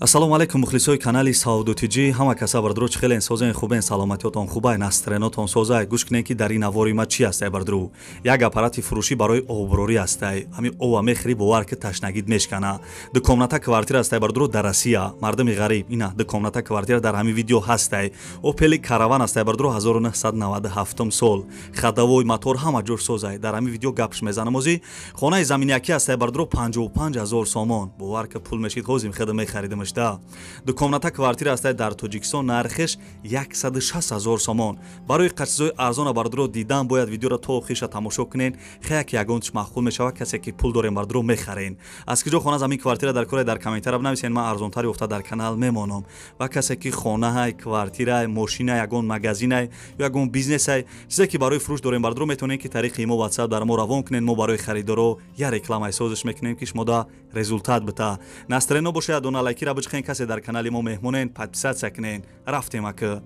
Ассалому алайкум мухлисои канали Савдо ТЖ. Ҳама каса бардро чӣ хелен созен хубен саломатиётон хубай настроениятон созай. Гӯш кунен ки дар ин навори ма чӣ ҳастай бардро. Як аппарати фурӯшӣ барои оброрӣ ҳастай. Ҳамин ова мехӯрӣ бовар ки ташнагит мешкана. Ду комната квартира ҳастай бардро дар Россия. Мардуми ғариб ина ду комната квартира дар ҳамин видео ҳастай. Опели Караван ҳастай бардро 1997 сол. Ходовой мотор ҳама ҷош созай. Дар ҳамин видео гапш мезанам озӣ. Хонаи заминиякӣ ҳастай бардро 55,000 сомон. Бовар ки пул мешид ҳозим хеда мехаридам. Ду комната квартира ҳастай дар Тоҷикистон нархеш 160,000 сомон. Барои қачизои арзона бардро дидан бояд видеоро то охириша тамошо кунен. Хеяк ягончи маъқул мешавад касе ки пул дорем бардро мехарен. Аз киҷо хона замин квартира дар кора дар комментария бинависен, ман арзонтар ёфта дар канал мемонам. Ва касе ки хонаҳай, квартирай, мошинай, ягон магазинай ё ягон бизнесай, чизе ки барои фурӯш дорем бардро метавонем ки тариқи имо WhatsApp дар мо равон кунен. Мо барои харидоро я рекламаи созиш мекунем ки шумо да результат бита. Настроено бошад дона лайкира бичхен, касе дар канали мо меҳмонен подписаться кунен. Рафтем ака.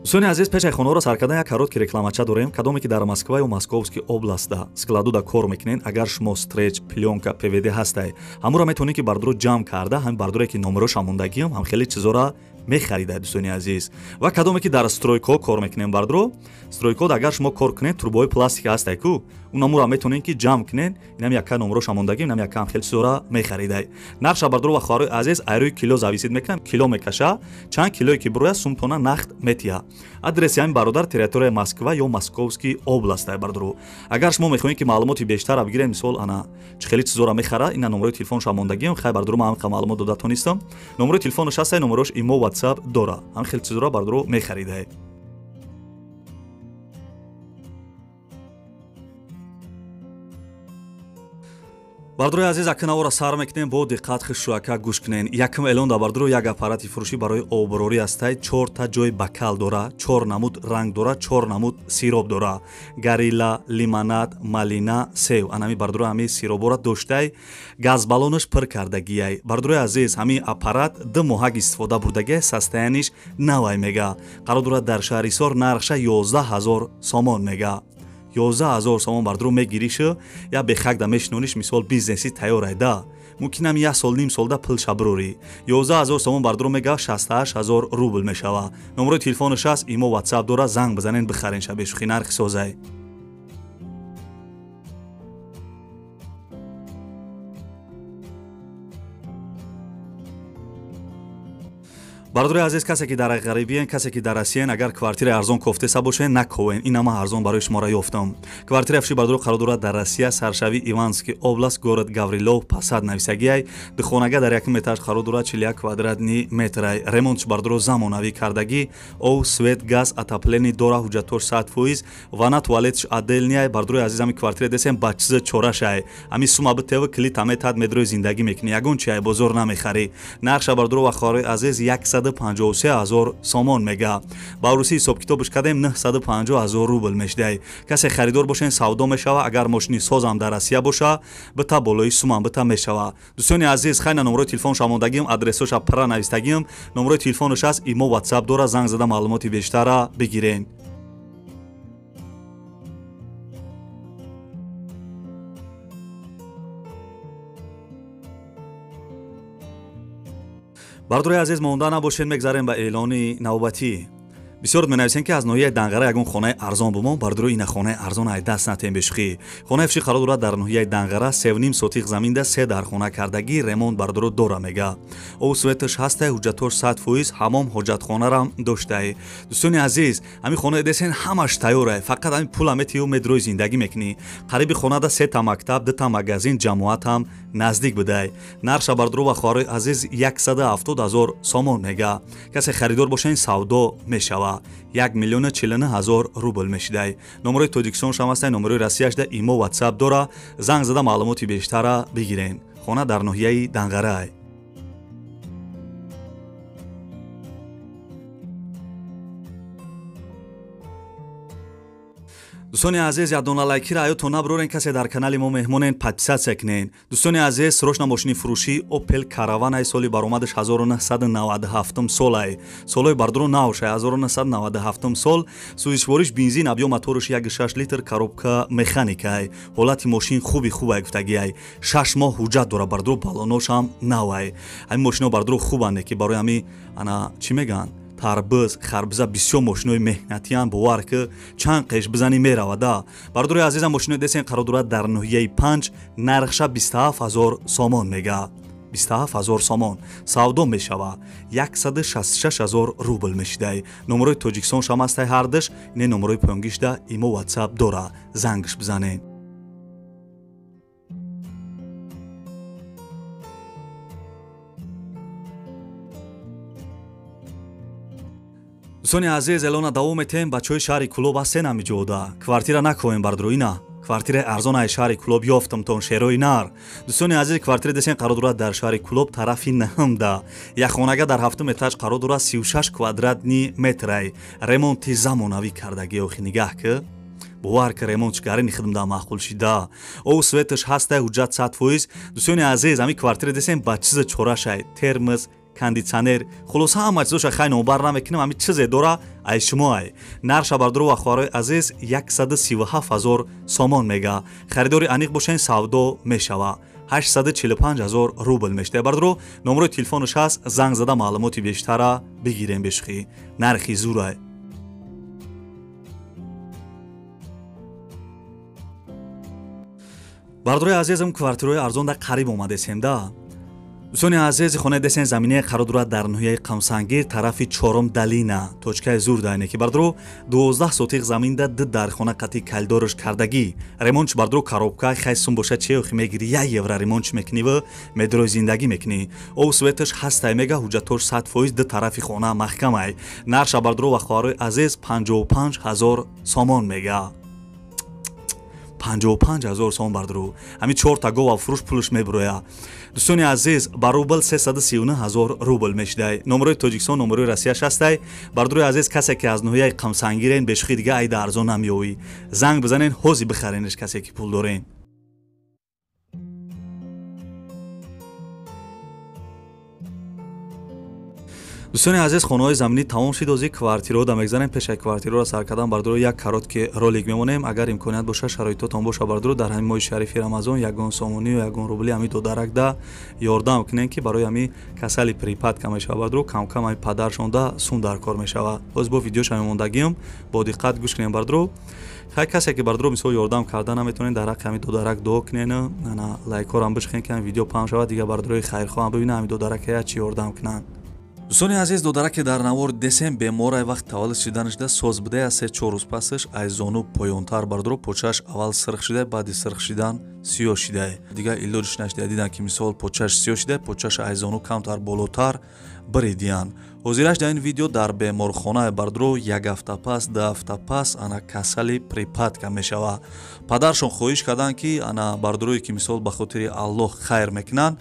Дӯстони азиз, пешаи хонаро сар кардан як короткий рекламача дорем. Кадоме ки дар Москва ё Московский областда складуда кор мекунен, агар шумо стреч, плёнка, ПВД ҳастай, ҳамуро метавонед ки бардро ҷамъ карда, ҳамин бардоре ки номероша мондагиам, ҳам хеле чизора мехарида дӯстони азиз. Ва кадоме ки дар стройко кор мекунен бардро, стройкод агар шумо кор кунед, трубои пластика ҳастай ку, унамуро метавонед ки ҷамъ кунен, инам яка номероша мондагиам, инам яка ҳам хеле чизора мехаридай. Нархша бардро ва хоҳарои азиз айрӯи кило зависит мекунам, кило мекаша, чанд килое ки бирояд сумтона нақд метиҳа. Адреси ҳамин бародар территорияи Москва ё Московский областай бардро. Агар шумо мехоҳед ки маълумоти бештара бигиред, мисол ана чӣ хеле чизора мехара, ина номерои телефонша мондагиам, хай бардро ман ҳамин маълумот дода тонистам. Номерои телефонаш ҳастай, номерош имо WhatsApp дора. Ҳамин хеле чизора бардро мехаридай. Бардрои азиз, ака навора сар мекунем, бо диққат хушрӯака гӯш кунен. Якум эълон да бардро як аппарати фурӯшӣ барои оброрӣ ҳастай. 4та ҷои бакал дора, 4 намуд ранг дора, 4 намуд сироп дора. Горилла, лимонад, малина, сев. Анами бардро ҳами сиробора доштай. Газбалонаш пир кардагиай. Бардрои азиз, ҳами аппарат 2 моҳак истифода бурдагиай, состояниш навай мега. Қарор дорад дар шаҳри Ҳисор, нархша 11,000 сомон мега. 11,000 сомон бардро мегиришу, я бехакда мешинониш, мисол бизнеси тайёр айда. Мумкинам як сол ним солда пулша бирорӣ. 11,000 сомон бардро мега 68,000 рубл мешава. Номерои телефонаш аст, имо WhatsApp дора, занг бизанен бихарен ша бешухи нархи созай. Бардори азиз, касе ки дар ғарибиен, касе ки дар Россияен, агар квартираи арзон кофтеса бошен, наковен. Ина ман арзон барои шуморо ёфтам. Квартираи фурӯши бардоро қарор дорад дар Россия, саршави Иванский област, город Гаврилов, Посад нависагиай. Духонага дар якум этаж қарор дорад, 41 квадратни метрай. Ремонтш бардоро замонавӣ кардагӣ, ов, свет, газ, отопление дора, ҳуҷҷатош 100%, ванна, туалетш отдельныйай. Бардори азиз, ҳами квартира десем ба чиза чорашай. Ҳами сума битева клит ҳаме тад медрои зиндагӣ мекунӣ, ягон чи ай бозор намехарӣ. Нархша бардоро ва хоҳарои азиз 153,000 сомон мега. Ба русӣ ҳисобкитобш кардем 950,000 рубл мешидай. Касе харидор бошен савдо мешава, агар мошини созам дар Россия боша, бита болои сумам бита мешава. Дӯстони азиз, хайна номерои телефонша мондагиам, адресоша пра навистагиам, номерои телефонаш аст, имо WhatsApp дора, занг зада маълумоти бештара бигирен. Бардори азиз, монда набошед, мегзарем ба эълони навбатӣ. Бисёр менависем ки аз ноҳияи Данғара ягон хонаи арзон бумон. Бардоро ина хонаи арзон ай даст натем бешухӣ. Хонаи фурӯшӣ қарор дорад дар ноҳияи Данғара, 3.5 сотиқ заминда, 3 дархона кардагӣ, ремонт бардоро дора мега. Ов светаш ҳастай, ҳуҷҷатош 100%, ҳамом ҳоҷатхонарам доштай. Дӯстони азиз, ҳамин хонаи десен ҳамаш тайёрай, фақат ҳамин пула метиҳу медрои зиндагӣ мекунӣ. Қариби хонада 3та мактаб, 2та магазин, ҷамоатам наздик будай. Нархша бардоро ва хоҳарои азиз 170,000 сомон мега. Касе харидор бошен савдо мешава. 1,049,000 рубл мешидай. Номерои Тоҷикистон шам ҳастай, номерои Россияшда имо WhatsApp дора, занг зада маълумоти бештара бигирен. Хона дар ноҳияи Данғарай. Дӯстони азиз, ядона лайкира аётон наброрен, касе дар канали мо меҳмонен, подписаться кунен. Дӯстони азиз, срочно мошини фурӯшӣ Opel Caravan ай соли баромадаш 1997 солай. Солои бардоро навшай 1997 сол. Сӯзишвориш бензин, объём мотораш 1.6 литр, коробка механикай. Ҳолати мошин хуби хубай гуфтагиай. 6 моҳ ҳуҷҷат дора бардоро, балоношам навай. Ҳамин мошино бардоро хубанде ки барои ҳами ана чӣ мегӯянд? Тарбиз, харбиза бисёр мошинои меҳнатиян, бовар ки чанд қеш бизанӣ меравада. Бардори азизам, мошинои десен қарор дорад дар ноҳияи 5, нархша 27000 сомон мега. 27000 сомон савдо мешава, 166000 рубл мешидай. Номерои Тоҷикистон шам ҳастай ҳардаш, не номерои поёнгишда имо WhatsApp дора, зангш бизанед. Дӯстони азиз, элона давом метем. Бачаҳои шаҳри Кулоб ҳастен ҳамиҷода. Квартира накоем бардро, ина квартираи арзон ай шаҳри Кулоб ёфтамтон, шерои нар. Дӯстони азиз, квартира десен қарор дорад дар шаҳри Кулоб тарафи наҳамда. Якхонага дар ҳафтум этаж қарор дорад, 36 квадратни метрай. Ремонти замонавӣ кардагӣ, охи нигаҳ ки бовар ки ремонт чигарини хидмда маъқул шида. Ов светаш ҳастай, ҳуҷҷат 100%. Дӯстони азиз, ҳамин квартира десен ба чиза чорашай: термоз, кондитсионер, хулоса ҳама чизоша хай номбар намекунем, ҳамин чизе дора ай шумо ай. Нарша бардоро ва хоҳарои азиз 137000 сомон мега. Харидори аниқ бошен, савдо мешава. 845000 рубл мешта. Бардоро, номерои телефонаш ҳаст, занг зада маълумоти бештара бигирем бешухӣ. Нархи зурай. Бардорои азизам, квартираҳои арзон да қариб омадесем да. Дӯстони азиз, хонаи десен заминае қарор дорад дар ноҳияи Қамсангир, тарафи чорум Далина, точкаи зур дайне ки бардоро 12 сотиқ заминда ду дархона қати калидорш кардагӣ. Ремонтш бардоро коробка хай сум боша че охи мегири 1 евро ремонтш мекунӣ ва медрои зиндагӣ мекунӣ. Ов светаш ҳастай мега, ҳуҷҷатош 100%, ду тарафи хона маҳкамай. Нарша бардоро ва хоҳарои азиз 55000 сомон мега. 55000 сом бардору. Ҳамин чорта гова фурӯш пулш мебуроя. Дӯстони азиз, ба рубл 339000 рубл мешидай. Номерои Тоҷикистон, номерои Россия шастай. Бардорои азиз, касе ки аз ноҳияи Қамсангирен, бешухи дига айда арзон намеёвӣ. Занг бизанен, ҳози бихаренеш касе ки пул дорен. Дӯстони азиз, хонаҳои заминӣ тамом шид, ози квартираҳо да мегзанем. Пешаи квартираҳоро сар кардан бардоро як короткий ролик мемонем. Агар имконият боша, шароитотон боша бардоро, дар ҳамин моҳи шарифи Рамазон ягон сомонӣ ё ягон рубли ҳамин додаракда ёрдам кунем, ки барои ҳамин касали припадка мешава бардоро, камкам ҳамин падаршонда сум дар кор мешава. Боз бо видеоша мемондагиам, бо диққат гӯш кунем бардоро. Хай касе ки бардоро мисол ёрдам карда наметавонед, дар ҳаққи ҳамин додарак дуо кунен, ана лайкҳоро бишхен ки ҳамин видео паҳн шавад, дигар бардорои хайрхоҳам бибинанд ҳамин додаракая чӣ ёрдам кунанд. Дӯстони азиз, додараке дар навор десем беморай вақт таваллуд шиданашда соз будая, аз 3-4 рӯз пасаш ай зону поёнтар бардоро почааш аввал сирх шидай, баъди сирх шидан сиёҳ шидай. Дигар илоҷиш нашидай, дидан ки мисол почааш сиёҳ шидай, почааш ай зону камтар болотар биридиян. Ҳозираш дар ин видео дар беморхонаи бардоро як ҳафта пас, ду ҳафта пас ана касали припадка мешава. Падаршон хоҳиш карданд ки ана бардорое ки мисол ба хотири Аллоҳ хайр мекунанд,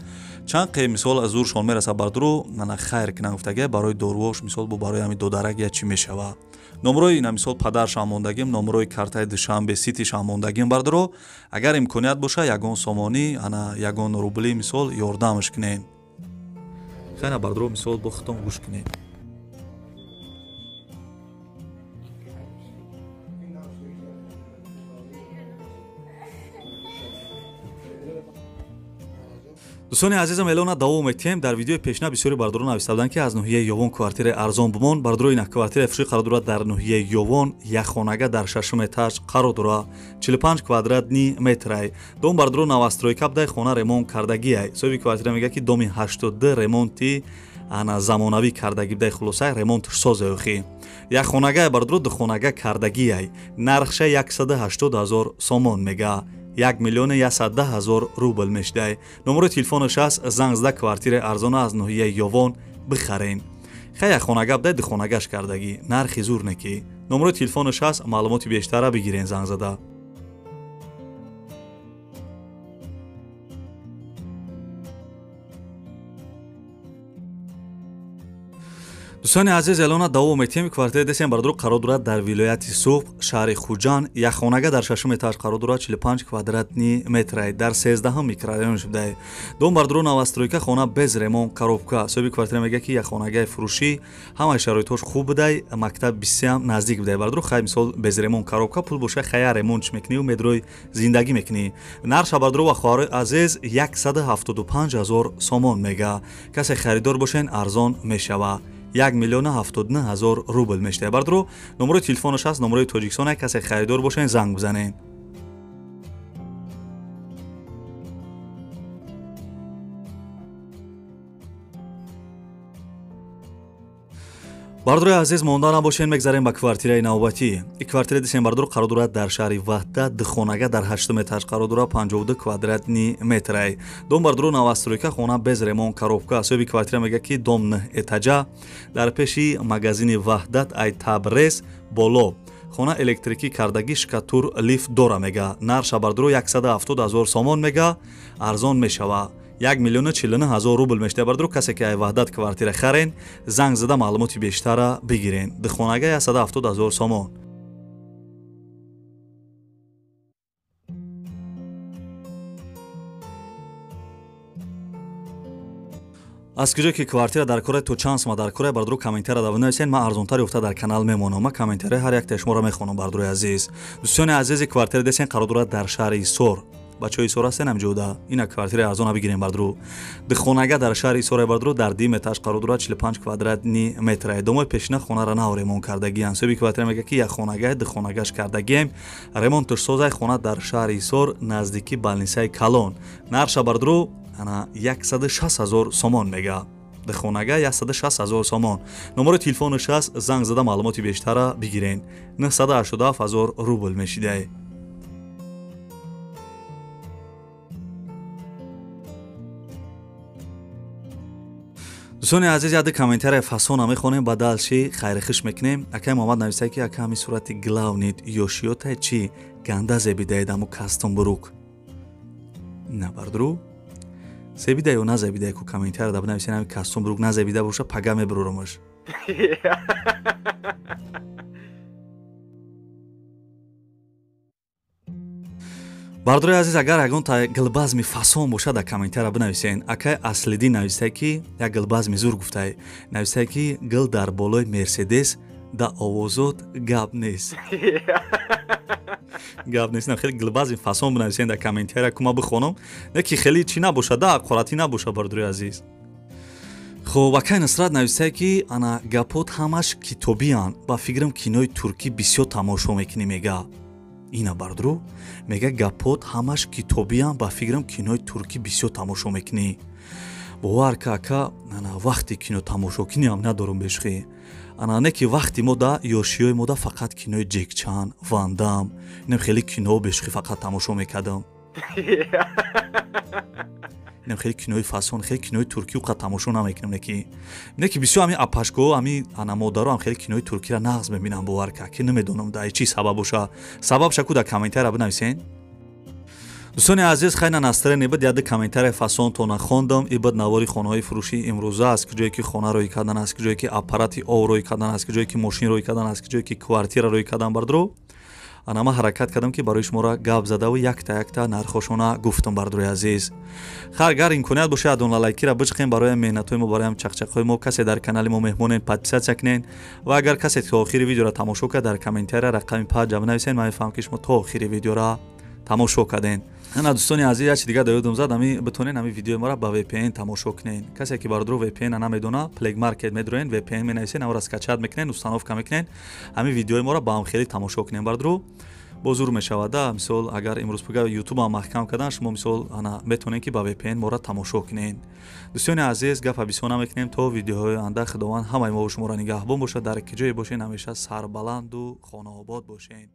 чанд қе мисол аз зуршон мераса бардоро, ана хайр кунанд гуфтагия, барои доруош мисол бо барои ҳамин додарак я чӣ мешава. Номерои ина мисол падаршам мондагим, номерои картаи Душанбе Ситишам мондагим бардоро. Агар имконият боша, ягон сомонӣ, ана ягон рубли мисол ёрдамш кунед. Хайна бардоро мисол бо худтон гӯш кунед. Дӯстони азизам, элона давом метиҳем. Дар видеои пешина бисёри бардорон нависта буданд, ки аз ноҳияи Ёвон квартираи арзон бимон. Бардорои ина квартираи фурӯшӣ қарор дорад дар ноҳияи Ёвон, якхонага дар шашум этаж қарор дорад, 45 квадратни метрай. Дом бардоро новостройка будай, хона ремонт кардагиай. Соҳиби квартира мегӯяд, ки доми 82 ремонти ана замонавӣ кардагӣ будай, хулоса ремонтш созай охи. Якхонагае бардоро духонага кардагиай. Нархша 180 000 сомон мега. 1 110 000 рубл мешидай. Номерои телефонаш ҳаст, занг зада квартираи арзона аз ноҳияи Ёвон бихарен. Хай як хонага будай, духонагаш кардагӣ, нархи зур неки. Номерои телефонаш ҳаст, маълумоти бештара бигирен занг зада. Дӯстони азиз, эълона давом метиҳем. Квартираи десем бардуру қарор дорад дар вилояти Суғд, шаҳри Хуҷанд. Як хонага дар шашум этаж қарор дорад, 45 квадратни метрай, дар 13 микрорайон шудай. Дом бардуру новостройка, хона без ремонт, коробка. Соҳиби квартира мегӯяд, ки як хонагаи фурӯшӣ, ҳамаи шароитҳош хуб будай, мактаб бисям наздик будай. Бардуру хай мисол без ремонт, коробка, пул боша хая ремонт чӣ мекунӣ, медрой зиндагӣ мекунӣ. Нарша бардуру ва хоҳарои азиз 175 000 сомон мега. Касе харидор бошен, арзон мешава. 1 079 000 рубл мешавад. Бардуру номерои телефонаш ҳаст, номерои Тоҷикистон, касе харидор бошен, занг бизанед. Бардурои азиз, монда набошен, мегзарем ба квартираи навбатӣ. И квартира дисем бардур қарор дорад дар шаҳри Ваҳдат, духонага дар 8 этаж қарор дорад, 52 квадратни метрай. Дом бардуру новостройка, хона без ремонт, коробка. Соҳиби квартира мегӯяд, ки дом 9 этажа, дар пеши магазини Ваҳдат ай Табрез боло. Хона электрикӣ кардагӣ, шкатур, лифт дора мега. Нарша бардуру 170 000 сомон мега, арзон мешава. 1 049 000 рубл мешавад. Бардуру касе ки ай Ваҳдат квартира харен, занг зада маълумоти бештара бигирен. Духонага 170 000 сомон. Аз куҷое ки квартира дар кора, то чанд сома дар кора, бардуру комментария да бинависен, ман арзонтар ёфта дар канал мемонам. Ман комментарияи ҳар яктаи шуморо мехонам, бардурои азиз. Дӯстони азизи, квартира десен қарор дорад дар шаҳри Исор. Бачаҳои Исор ҳастен ҳамҷода, ина квартираи арзона бигирем бардуру. Духонага дар шаҳри Исор бардуру дар дим этаж қарор дорад, 45 квадратни метрай. Домои пешина хонара нав ремонт кардагианд. Соҳиби квартира мегӯяд, ки як хонага духонагаш кардагием, ремонтш созай. Хона дар шаҳри Исор, наздики балнисаи калон. Нарша бардуру ана 160 000 сомон мега. Духонага 160 000 сомон. Номерои телефонаш ҳаст, занг зада маълумоти бештара бигирен. 987 000 рубл мешидай. Дӯстони азиз, яде комментария фасона мехонем, ба далши хайрихиш мекунем. Акай Муҳаммад нависае, ки ака ҳами сурати главнит ёшиётай чи ганда зебидаед аму кастом бурук. На бардуру зебида ё назебида, ку комментария да бинависен, ҳами кастом бурук назебида боша, пага мебурурамаш. Бардурои азиз, агар ягон та гилбазми фасон бошад, дар комментария бинависен. Акай Аслиддин нависае, ки як гилбазми зур гуфтай. Нависае, ки гил дар болои Мерседес да овозот гап нест. Гап нест. Хеле гилбазми фасон бинависен дар комментария, ку ман бихонам. Не ки хеле чӣ набошад, да ҳақоратӣ набошад, бардурои азиз. Хоб, акай Нусрат нависае, ки ана гапот ҳамаш китобиянд. Ба фикрам кинои туркӣ бисёр тамошо мекунӣ мега. Ина бардуру мега гапот ҳамаш китобиям, ба фикрам кинои туркӣ бисёр тамошо мекунӣ. Бовар ка ака, ана вақти кино тамошо куниам надорум бешухӣ. Ана не ки вақти мо да ёшиёи мо да фақат кинои Ҷекчан, Вандам, инам хеле кино бешухӣ фақат тамошо мекардам. Инам хеле кинои фасон, хеле кинои туркӣ уқа тамошо намекунам. Не ки бисёр ҳами апашкоҳо, ҳами ана модаро ҳам хеле кинои туркиро нағз мебинам, бовар ка, ки намедонам да чӣ сабаб боша. Сабаб шаку дар комментария бинависен. Дӯстони азиз, хайна настроение буд, яде комментария фасонтона хондам. И буд навори хонаҳои фурӯшии имрӯза, аз куҷое ки хона рӯй кардан, аз куҷое ки аппарати ов рӯй кардан, аз куҷое ки мошин рӯй кардан, аз куҷое ки квартира рӯй кардан. Бардуру ана ман ҳаракат кардам, ки барои шуморо гап задаву якта якта нархошона гуфтам, бардурои азиз. Хар агар имконият бошад, адонла лайкира бичиқем барои меҳнатҳои мо, барои чақчақҳои мо. Касе дар канали мо меҳмонен, подписаться кунен ва агар касе то охири видеоро тамошо кард, дар комментария рақами 5 бинависен. Ман мефаҳмам, ки шумо то охири видеоро тамошо карден. Ана дӯстони азиз, як чи дигар дар ёдам зад, ами битонен ами видеои маро ба VPN тамошо кунен. Касе ки бардуро VPN намедона, Play Market медроен, VPN менависен, амро скачать мекунен, установка мекунен, ами видеои моро ба ҳам хеле тамошо кунен. Бардуро бозур мешавад. Мисол агар имрӯз пага YouTube ҳам маҳкам кардан, шумо мисол ана метавонед, ки ба VPN моро тамошо кунед. Дӯстони азиз, гапа бисёр намекунем. То видеоҳои оянда Худованд ҳамаи мо шуморо нигаҳбон бошад. Дар ки ҷое бошед, ҳамеша сарбаланду хонаобод бошед.